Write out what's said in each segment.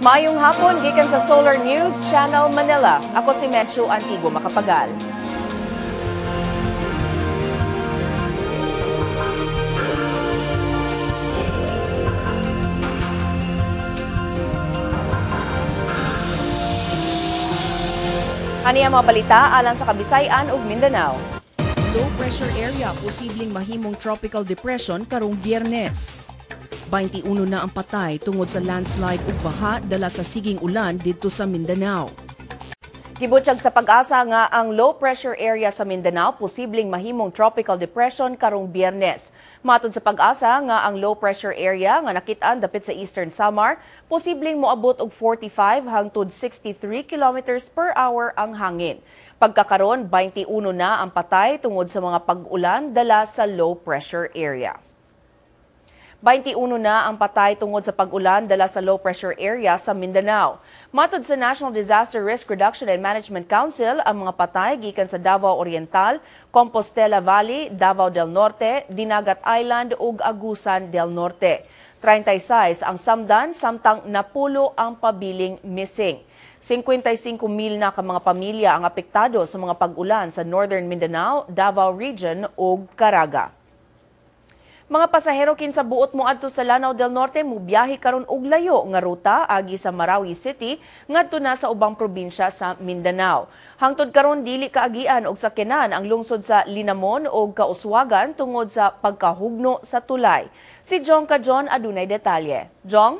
Maayong hapon gikan sa Solar News Channel Manila. Ako si Menchu Antigo Makapagal. Ani ang mga balita alang sa Kabisayan ug Mindanao. Low pressure area posibleng mahimong tropical depression karong Biyernes. 21 na ang patay tungod sa landslide ug baha dala sa siging ulan didto sa Mindanao. Gibutyag sa Pag-asa nga ang low pressure area sa Mindanao posibleng mahimong tropical depression karong Biyernes. Matod sa Pag-asa nga ang low pressure area nga nakit-an dapit sa Eastern Samar posibleng moabot og 45 hangtod 63 kilometers per hour ang hangin. Pagkakaron, 21 na ang patay tungod sa mga pag-ulan dala sa low pressure area. 21 na ang patay tungod sa pag-ulan dala sa low pressure area sa Mindanao. Matod sa National Disaster Risk Reduction and Management Council, ang mga patay gikan sa Davao Oriental, Compostela Valley, Davao del Norte, Dinagat Island ug Agusan del Norte. 36 ang samdan samtang napulo ang pabiling missing. 55,000 na ka mga pamilya ang apektado sa mga pag-ulan sa Northern Mindanao, Davao Region ug Caraga. Mga pasahero kinsa buot moadto sa Lanao del Norte mubiyahe karon og layo nga ruta agi sa Marawi City ngadto na sa ubang probinsya sa Mindanao. Hangtod karon dili kaagian og sakyanan ang lungsod sa Linamon og Kauswagan tungod sa pagkahugno sa tulay. Si Jong Kajon adunay detalye. Jong?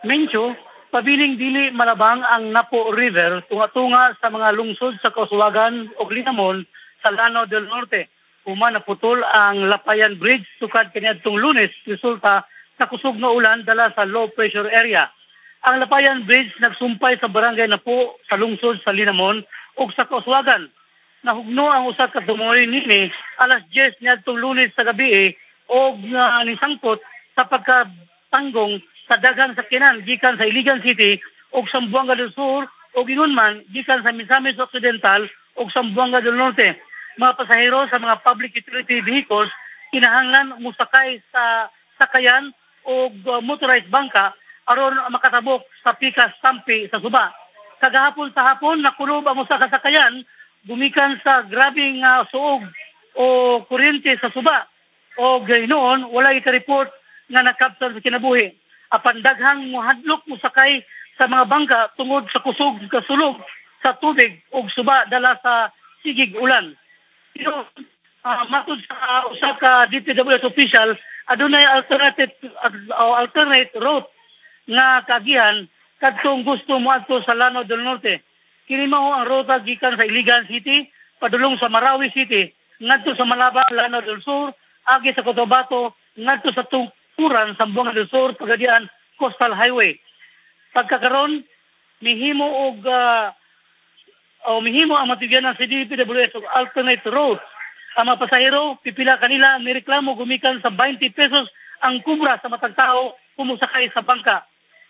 Mencho, pabiling dili malabang ang Napo River tunga-tunga sa mga lungsod sa Kauswagan og Linamon sa Lanao del Norte. Uma naputol ang Lapayan Bridge sukad kaniadtong Lunes resulta sa kusog nga ulan dala sa low pressure area. Ang Lapayan Bridge nagsumpay sa barangay Napo sa lungsod sa Linamon ug sa Kauswagan. Nahugno ang usa ka tumoy nini alas 10 niadtong Lunes sa gabi og nisangpot sa pagkatanggong sa daghang sakyanan gikan sa Iligan City ug Zamboanga del Sur ug ingon man gikan sa Misamis Occidental ug Zamboanga del Norte. Mga pasahero sa mga public utility vehicles kinahanglan mosakay sa sakayan o motorized bangka aron makatabok sa pikas tampi sa suba. Kagahapon sa hapon nakulob ang usa ka sakayan gumikan sa grabeng suog o kuryente sa suba o gaynoon wala ika-report nga nakapsan sa kinabuhi. Apan daghang mohadlok mosakay sa mga bangka tungod sa kusog kasulog sa tubig ug suba dala sa sigig ulan. Pero matod sa usa ka DPWH official, adunay alternate route nga kagihan kadtong gusto moadto sa Lanao del Norte. Kini mao ang ruta gikan sa Iligan City padulong sa Marawi City ngadto sa Malaba, Lanao del Sur, agi sa Cotabato ngadto sa Tungkuran, Zamboanga del Sur, Pagadian Coastal Highway. Pagkakaron mihimo og mihimo ang matugyanan sa DPWH og alternate route. Ang mga pasahero, pipila kanila nireklamo gumikan sa 20 pesos ang kubra sa matag tao kumusakay sa bangka.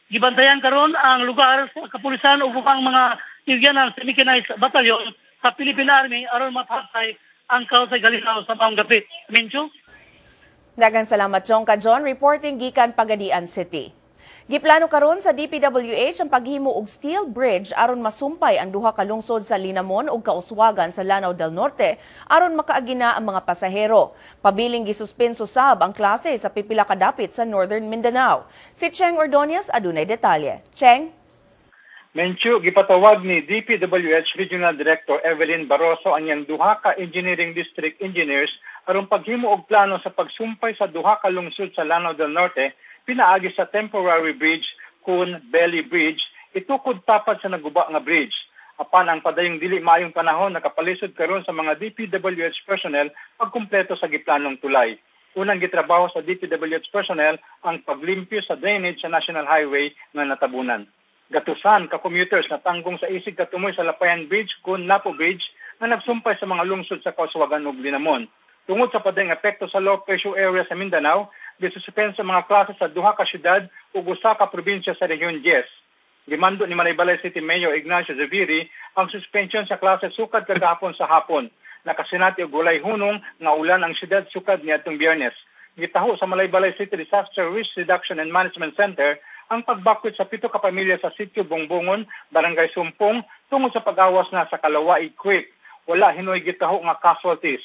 Gibantayan karon ang lugar sa kapulisan ug ubang mga tigyanan sa mechanized battalion sa Philippine Army aron mapatay ang kausay galinaw sa maong gapit. Mincho? Daghang salamat, Jong Kajon, reporting gikan Pagadian City. Giplano karon sa DPWH ang paghimo og steel bridge aron masumpay ang duha ka lungsod sa Linamon ug Kauswagan sa Lanao del Norte aron makaagi na ang mga pasahero. Pabiling gisuspenso sab ang klase sa pipila ka dapit sa Northern Mindanao. Si Cheng Ordonez adunay detalye. Cheng? Menchu, gipatawag ni DPWH Regional Director Evelyn Barroso ang iyang duha ka Engineering District Engineers aron paghimo og plano sa pagsumpay sa duha ka lungsod sa Lanao del Norte pinaagi sa temporary bridge kun Belly Bridge itukod tapad sa naguba nga bridge. Apan ang padayong dili maayong panahon nakapalisod karon sa mga DPWH personnel pagkumpleto sa giplanong tulay. Unang gitrabaho sa DPWH personnel ang paglimpyo sa drainage sa National Highway nga natabunan. Gatusan ka commuters na tanggong sa isig katumoy sa Lapayan Bridge kun Napo Bridge nga nagsumpay sa mga lungsod sa Kauswagan ug Linamon. Tungod sa padayong epekto sa low pressure area sa Mindanao, gisuspend sa mga klase sa duha ka syudad ug usa ka probinsya sa Rehiyon 10. Gimando ni Malaybalay City Mayor Ignacio Zubiri ang suspension sa klase sukad kagahapon sa hapon. Nakasinati og walay hunong nga ulan ang syudad sukad niadtong Biyernes. gitaho sa Malaybalay City Disaster Risk Reduction and Management Center ang pagbakwit sa 7 ka pamilya sa sitio Bongbongon, Barangay Sumpong, tungod sa pag-awas na sa Kalawaig Creek. Wala hinoy gitaho nga casualties.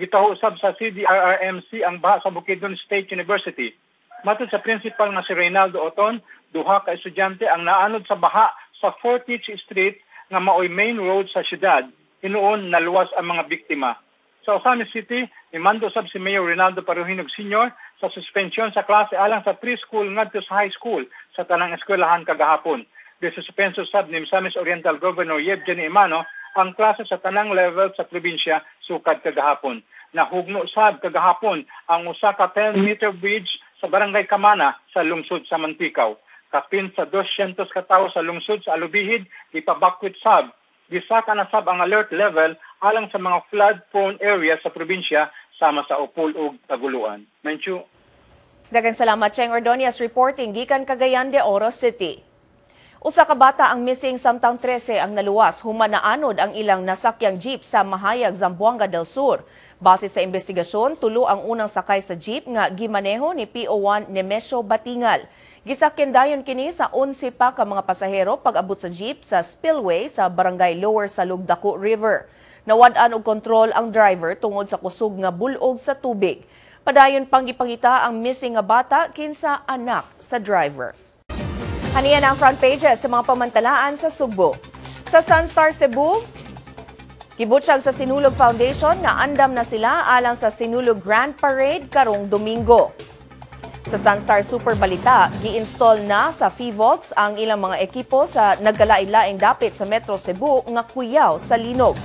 Gitaho sab sa CDRRMC ang baha sa Bukidnon State University. Matod sa principal nga si Reynaldo Oton, duha ka estudyante ang naanod sa baha sa 40th Street nga maoy main road sa syudad. Hinuon naluwas ang mga biktima. Sa Ozamiz City, mimando sab si Mayor Reynaldo Paruhinog Sr. sa suspensyon sa klase alang sa preschool ngadto sa high school sa tanang eskwelahan kagahapon. Gisuspenso sab ni Misamis Oriental Governor Yevgeny Emano ang klase sa tanang level sa probinsya sukad kagahapon. Nahugno sab kagahapon ang usa ka 10-meter bridge sa Barangay Kamana sa lungsod sa Manticao. Kapin sa 200 ka tawo sa lungsod sa Alubijid gipabakwit sab. Gisaka na sab ang alert level alang sa mga flood-prone areas sa probinsya sama sa Opol ug Taguluan. Menchu. Daghang salamat, Cheng Ordonez, reporting gikan Cagayan de Oro City. Usa ka bata ang missing samtang 13 ang naluwas human naanod ang ilang nasakyang jeep sa Mahayag, Zamboanga del Sur. Base sa investigasyon, tulo ang unang sakay sa jeep nga gimaneho ni PO1 Nemesio Batingal. Gisakyan dayon kini sa 11 pa ka mga pasahero pag-abot sa jeep sa spillway sa Barangay Lower Salug, Daku River. Nawad-an og kontrol ang driver tungod sa kusog nga bulog sa tubig. Padayon pang gipangita ang missing nga bata kinsa anak sa driver. Haniya na ang front pages sa mga pamantalaan sa Sugbo. Sa Sunstar Cebu, gibutyag sa Sinulog Foundation nga andam na sila alang sa Sinulog Grand Parade karong Domingo. Sa Sunstar Super Balita, gi-install na sa PHIVOLCS ang ilang mga ekipo sa nagkalain-laing dapit sa Metro Cebu nga kuyaw sa linog.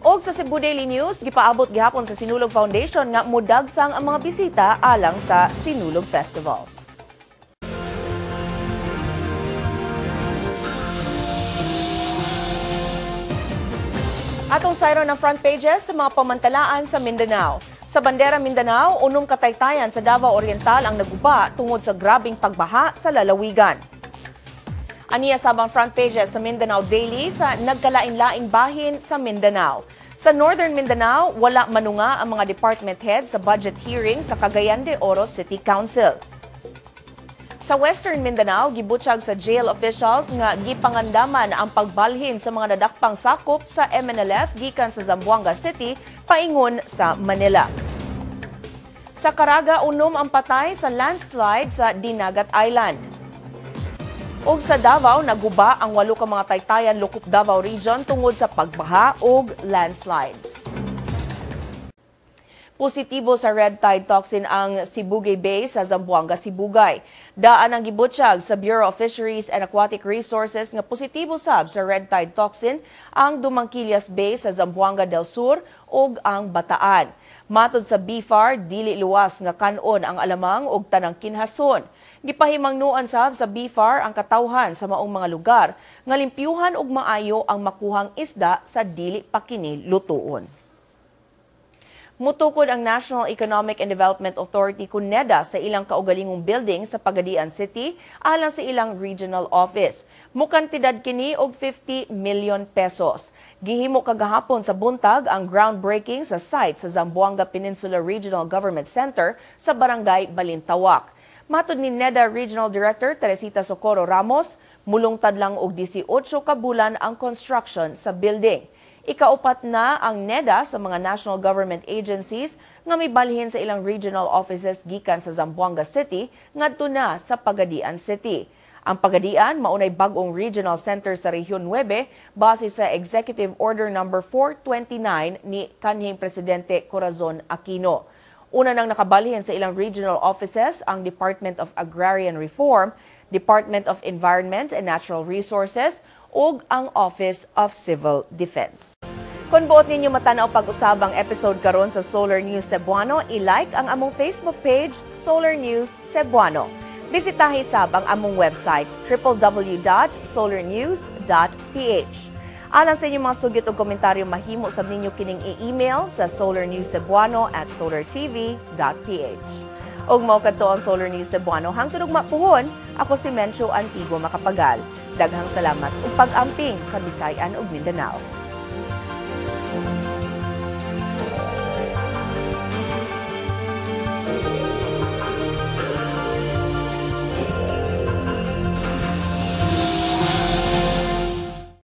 Og sa Cebu Daily News, gipaabot gihapon sa Sinulog Foundation nga mudagsang ang mga bisita alang sa Sinulog Festival. Atong sayro ng front pages sa mga pamantalaan sa Mindanao. Sa Bandera Mindanao, unom kataytayan sa Davao Oriental ang naguba tungod sa grabing pagbaha sa lalawigan. Aniya sabang front pages sa Mindanao Daily sa nagkalain-laing bahin sa Mindanao. Sa Northern Mindanao, wala manunga ang mga department head sa budget hearing sa Cagayan de Oro City Council. Sa Western Mindanao, gibutyag sa jail officials nga gipangandaman ang pagbalhin sa mga nadakpang sakop sa MNLF gikan sa Zamboanga City paingon sa Manila. Sa Caraga, unom ang patay sa landslide sa Dinagat Island. Ug sa Davao, naguba ang 8 ka mga taytayan lokop Davao Region tungod sa pagbaha ug landslides. Positibo sa red tide toxin ang Sibugay Bay sa Zamboanga, Sibugay. Daan ang gibutyag sa Bureau of Fisheries and Aquatic Resources nga positibo sab sa red tide toxin ang Dumangquillas Bay sa Zamboanga del Sur ug ang Bataan. Matod sa BFAR, dili luwas nga kan-on ang alamang ug tanang kinhason. Gipahimangnuan sab sa BFAR ang katawhan sa maong mga lugar nga limpyuhan ug maayo ang makuhang isda sa dili pa kini lutuon. Mutukod ang National Economic and Development Authority kun NEDA sa ilang kaugalingong building sa Pagadian City alang sa ilang regional office. Mukantidad kini og 50 million pesos. Gihimo kagahapon sa buntag ang groundbreaking sa site sa Zamboanga Peninsula Regional Government Center sa Barangay Balintawak. Matod ni NEDA Regional Director Teresita Socorro Ramos, mulungtad lang og 18 ka bulan ang construction sa building. Ikaupat na ang NEDA sa mga national government agencies nga mibalhin sa ilang regional offices gikan sa Zamboanga City ngadto na sa Pagadian City. Ang Pagadian maunay bag-ong regional center sa Rehiyon 9 base sa Executive Order No. 429 ni kanhing Presidente Corazon Aquino. Una nang nakabalhin sa ilang regional offices ang Department of Agrarian Reform, Department of Environment and Natural Resources ug ang Office of Civil Defense. Kung buot ninyo matanaw pag-usab ang episode karon sa Solar News Cebuano, i-like ang among Facebook page, Solar News Cebuano. Bisitahi sab ang among website, www.solarnews.ph. Alang sa inyong mga sugyot o komentaryo, mahimo sab ninyo kining i-email sa solarnewscebuano@solartv.ph. Ug mao kadto ang Solar News Cebuano. Hangtod ugma puhon, ako si Mencho Antigo Makapagal. Daghang salamat ug pag-amping Kabisayan ug Mindanao.